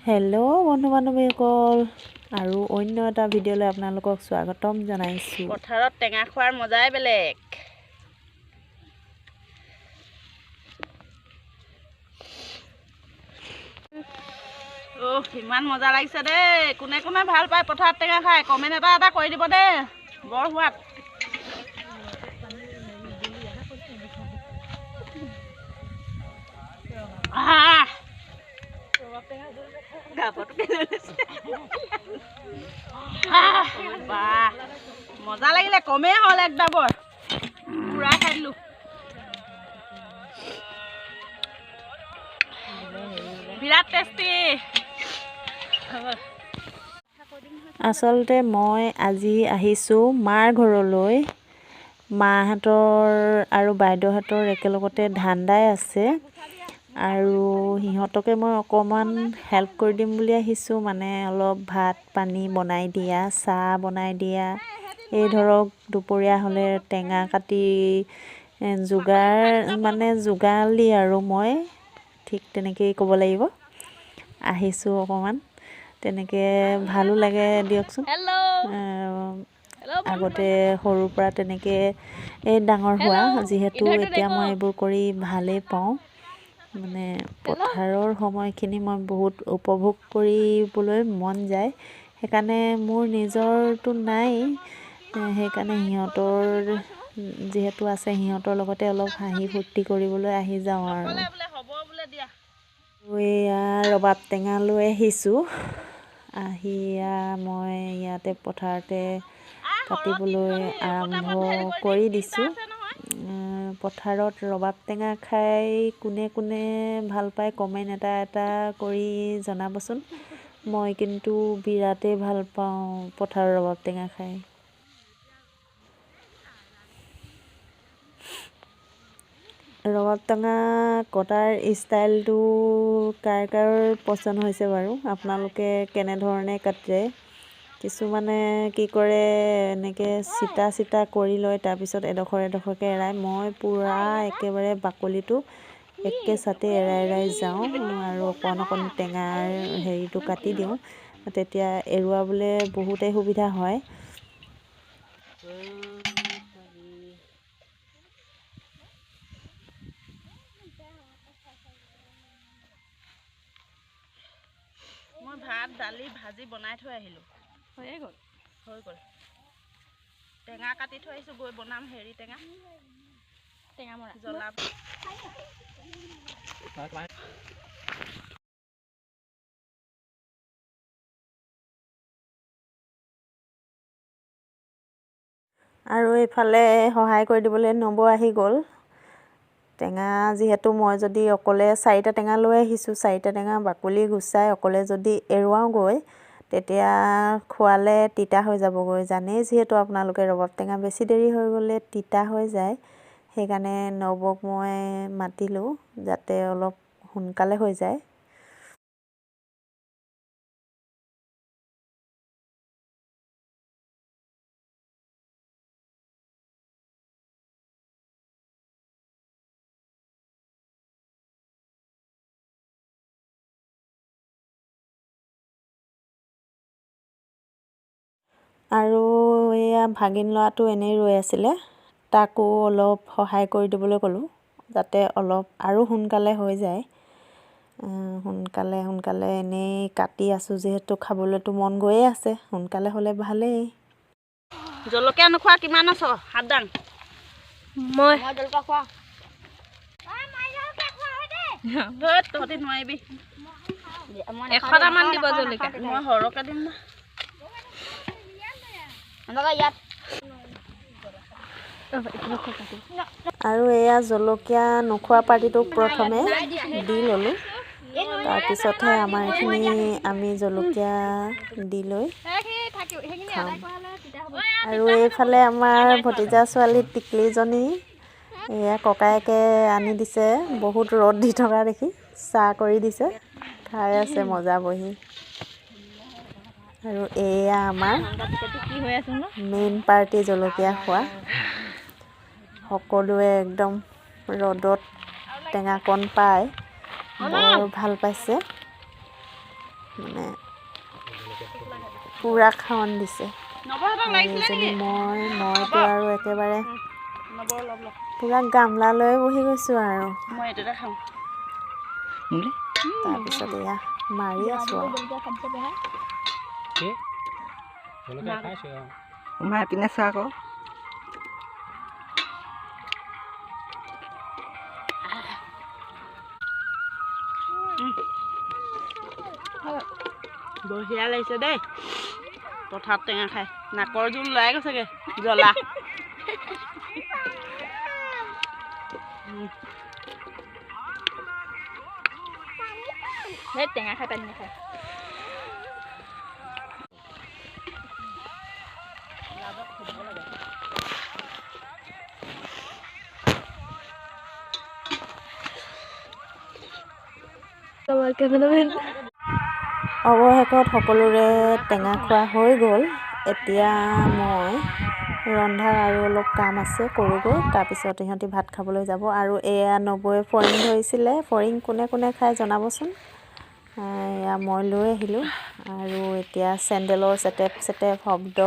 Hello' বন্ধু বান্ধৱীসকল, আৰু অন্য এটা ভিডিঅ'লৈ আপোনালোকক স্বাগতম জনাইছোঁ। পথাৰত টেঙা খোৱাৰ মজাই বেলেগ। অহ, ইমান মজা লাগিছে দেই। কোনে কোনে ভাল পায় পথাৰত টেঙা খাই, কমেণ্ট এটা এটা কৰি দিব দেই। বৰ সোৱাদ। আহ, বাহ, মজা লাগিলে। কমেই হ'ল এক ডাবৰ, পুৰা খাই দিলোঁ। বিৰাট টেষ্টি। আচলতে মই আজি আহিছোঁ মাৰ ঘৰলৈ। মাহঁতৰ আৰু বাইদেউহঁতৰ একেলগতে ধান দাই আছে আৰু সিহঁতকে মই অকণমান হেল্প কৰি দিম বুলি আহিছোঁ। মানে অলপ ভাত পানী বনাই দিয়া, চাহ বনাই দিয়া, এই ধৰক দুপৰীয়া হ'লে টেঙা কাটি যোগাৰ, মানে যোগালি আৰু মই ঠিক তেনেকেই ক'ব লাগিব। আহিছোঁ অকণমান তেনেকৈ, ভালো লাগে দিয়কচোন। হেল্ল'। আগতে সৰুৰ পৰা তেনেকৈ এই ডাঙৰ হোৱা যিহেতু, এতিয়া মই এইবোৰ কৰি ভালেই পাওঁ। মানে পথাৰৰ সময়খিনি মই বহুত উপভোগ কৰিবলৈ মন যায়। সেইকাৰণে মোৰ নিজৰটো নাই, সেইকাৰণে সিহঁতৰ যিহেতু আছে, সিহঁতৰ লগতে অলপ হাঁহি ফূৰ্তি কৰিবলৈ আহি যাওঁ আৰু। বোলে হ'ব বোলে দিয়া। এয়া ৰবাব টেঙা লৈ আহিছোঁ। আহি এয়া মই ইয়াতে পথাৰতে কাটিবলৈ আৰম্ভ কৰি দিছোঁ। পথাৰত ৰবাব টেঙা খাই কোনে কোনে ভাল পায়, কমেণ্ট এটা এটা কৰি জনাবচোন। মই কিন্তু বিৰাটেই ভাল পাওঁ পথাৰৰ ৰবাব টেঙা খাই। ৰবাব টেঙা কটাৰ ষ্টাইলটো কাৰ কাৰ পচন্দ হৈছে বাৰু? আপোনালোকে কেনেধৰণে কাটে? কিছুমানে কি কৰে, এনেকৈ চিটা চিটা কৰি লয়, তাৰপিছত এডোখৰ এডোখৰকৈ এৰাই। মই পূৰা একেবাৰে বাকলিটো একে চাতে এৰাই এৰাই যাওঁ আৰু অকণ অকণ টেঙাৰ হেৰিটো কাটি দিওঁ, তেতিয়া এৰুৱাবলৈ বহুতেই সুবিধা হয়। মই ভাত, দালি, ভাজি বনাই থৈ আহিলোঁ। হৈয়ে গ'ল? হৈ গ'ল। টেঙা কাটি থৈ আহিছোঁ, গৈ বনাম হেৰি টেঙা। টেঙা মৰা। জ্বলা। আৰু এইফালে সহায় কৰি দিবলৈ নবৌ আহি গ'ল। টেঙা যিহেতু মই যদি অকলে চাৰিটা টেঙা লৈ আহিছোঁ, চাৰিটা টেঙা বাকলি গুচাই অকলে যদি এৰুৱাওগৈ, তেতিয়া খোৱালে তিতা হৈ যাবগৈ। জানেই যিহেতু আপোনালোকে, ৰবাব টেঙা বেছি দেৰি হৈ গ'লে তিতা হৈ যায়। সেইকাৰণে নবৌক মই মাতিলোঁ, যাতে অলপ সোনকালে হৈ যায়। আৰু এয়া ভাগিন ল'ৰাটো এনেই ৰৈ আছিলে, তাকো অলপ সহায় কৰি দিবলৈ ক'লোঁ, যাতে অলপ আৰু সোনকালে হৈ যায়। সোনকালে সোনকালে এনেই কাটি আছোঁ যিহেতু, খাবলৈতো মন গৈয়ে আছে, সোনকালে হ'লে ভালেই। জলকীয়া নোখোৱা কিমান আছ? হাত দাং। মই। জলকীয়া খোৱা। ধৈত, তহঁতি নোৱাৰিবি। 100টামান দিব জলকীয়া। মই সৰহকৈ দিম না। ইয়াত। আৰু এয়া জলকীয়া নোখোৱা পাৰ্টিটোক প্ৰথমে দি ল'লোঁ, তাৰপিছতহে আমাৰ এইখিনি আমি জলকীয়া দি লৈ খাম। আৰু এইফালে আমাৰ ভতিজা ছোৱালী টিকলিজনী, এয়া ককায়েকে আনি দিছে, বহুত ৰ'দ দি থকা দেখি চাহ কৰি দিছে, খাই আছে মজা বহি। আৰু এয়া আমাৰ কি হৈ আছে ন? মেইন পাৰ্টি জলকীয়া খোৱা। সকলোৱে একদম ৰ'দত টেঙাকণ পাই বৰ ভাল পাইছে। মানে পূৰা খাৱন দিছে। নবৌহঁতক আৰু লাগিছিলে এজনী নেকি? মইতো আৰু একেবাৰে নবৌ, অলপ লওক। পূৰা গামলা লৈ বহি গৈছোঁ আৰু। মই এইটোতে খাওঁ। তাৰপিছত এয়া মাৰি আছোঁ আৰু। জলকীয়া খাইছে পেহাই। কি জলকীয়া খাইছোঁ আৰু। মাৰ পিনে চোৱা আকৌ। বঢ়িয়া লাগিছে দেই পথাৰত টেঙা খাই। নাকৰ জোল ওলাই গৈছেগৈ জ্বলা। সেই টেঙা খাই পানী নাখায়। অৱশেষত সকলোৰে টেঙা খোৱা হৈ গ'ল। এতিয়া মই ৰন্ধাৰ আৰু অলপ কাম আছে, কৰোঁগৈ। তাৰপিছত ইহঁতি ভাত খাবলৈ যাব। আৰু এয়া নবৌয়ে ফৰিং ধৰিছিলে। ফৰিং কোনে কোনে খাই জনাবচোন। এয়া মই লৈ আহিলোঁ আৰু এতিয়া চেণ্ডেলৰ চেটেপ চেটেপ শব্দ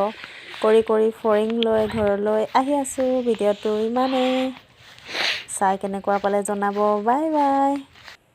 কৰি কৰি ফৰিং লৈ ঘৰলৈ আহি আছোঁ। ভিডিঅ'টো ইমানেই। চাই কেনেকুৱা পালে জনাব। Bye bye.